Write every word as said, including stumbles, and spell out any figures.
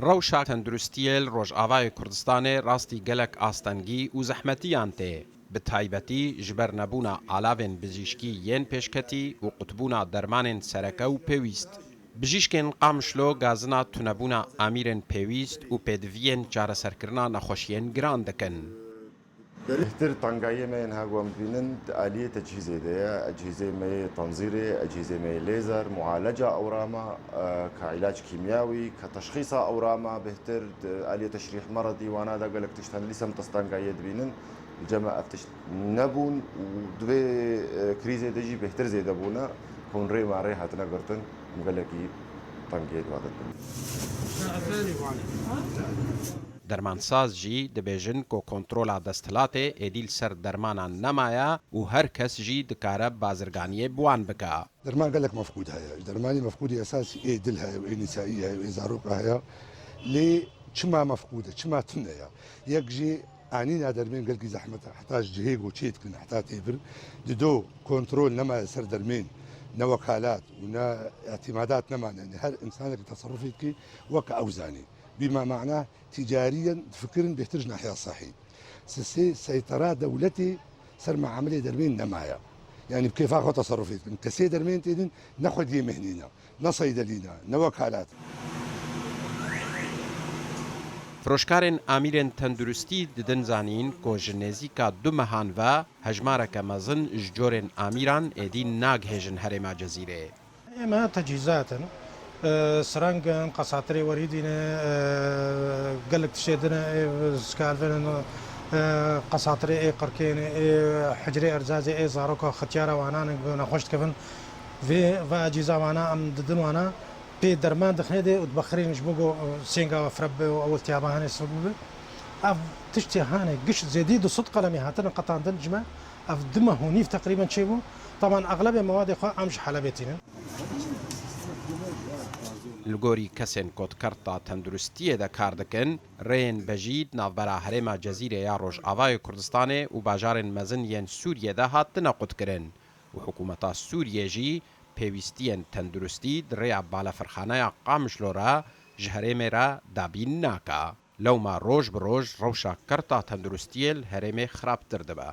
Rewşa tenduristiyê li Rojavayê Kurdistanê rastî gelek astengî û zehmetiyan tê, bi taybetî ji ber nebûna alavên bijîşkî yên pêşketî û qutbûna dermanên sereke û pêwîst. Bijîşkên Qamişlo gazina tunebûna amîrên pêwîst û pêdiviyên çareserkirina nexweşiyên giran dikin. Bêhtir tengayiyê me yên hev em dibînin di aliyê tecihîzê de ye. Ecihîzê me yê tenzîrê, ecihîzê me yê lêzer, mualeca ewrama, e, ka îlaç kîmyawî, ka teşxîsa ewrama bêhtir, di aliyê teşrîh meredî wana de gelek tişt hene. Lîsem testengayiyê dibînin. Li cem me ev tişt nebûn û di vê, e, krîzê de jî bêhtir zêde bûne. Hûn rê me rê hatine girtin. Em gelekî tengiyê di va de dibin. Dermansaz jî dibêjin ku kontrola desthilatê êdî li ser dermanan nemaye û her kes jî dikare bazirganiyê bi wan bike. Derman gelek mefqûd heye. Ji dermanî mefqûdê esasî ê dil heye û ê nîsayî heye û ê zaroka heye. Lê çima mefqûd e, çima tune ye? Yek jî anîna dermên gelkî zehmet e. Heta ji cihê ku çê dikin, heta tê vir. Dido kontrol nemaye ser dermên, ne wekalat û ne îtîmadat nemane. Yanî her însanekî teserrufê dike weke ew zanî. Bîma mana tîcariyen difikirin bêhtir ji nahiya sehî. Sisê seytera dewletê ser meamilê dermên nemaye. Yanî bi kêfa xwe teserrufê dikin. Kesê dermên tê din ne xwediyê mehnî ne, ne seydelî ne, ne wekalat. Firoşkarên amîrên tenduristî didin zanîn ku ji nêzîka du mehan ve hejmareke mezin ji corên amîran êdî nagihêjin herêma Cezîrê. ئێمە تەجهیزاتن، ئە، سرنگن، قەساترێ وەریدینە، ئە، گەلک تشێدنە، ئێ، سکالڤێنن، ئە، قەساترێ ئێ قڕکێنێ، ئێ حجرێ ئەرزازێ، ئێ زارۆکە ختیارە وانانن، نەخۆش دکەن. Vê va cîza wana em didin wana pê derman dixnê dê û dibexirîn ji bo ku sênga we fireb be û ew iltiyaba hanê sibik bibe. Ev tiştê hanê giş zêdî du sed qelemî hatine qetandin ji me. Ev du meh û nîv teqrîben çêbû. Taban exlebê mewadê xwe em ji Helebê tînin. Li gorî kesên ku di kerta tenduristiyê de kar dikin, rêyên bejî di navbera herêma Cezîrê ya Rojavayê Kurdistanê û bajarên mezin yên Sûriyê de hatine qutkirin û hikûmeta Sûriyê jî pêwîstiyên tenduristî di rêya balefirxaneya Qamişlo re ji herêmê re dabîn nake. Lewma roj bi roj rewşa kerta tenduristiyê li herêmê xirabtir dibe.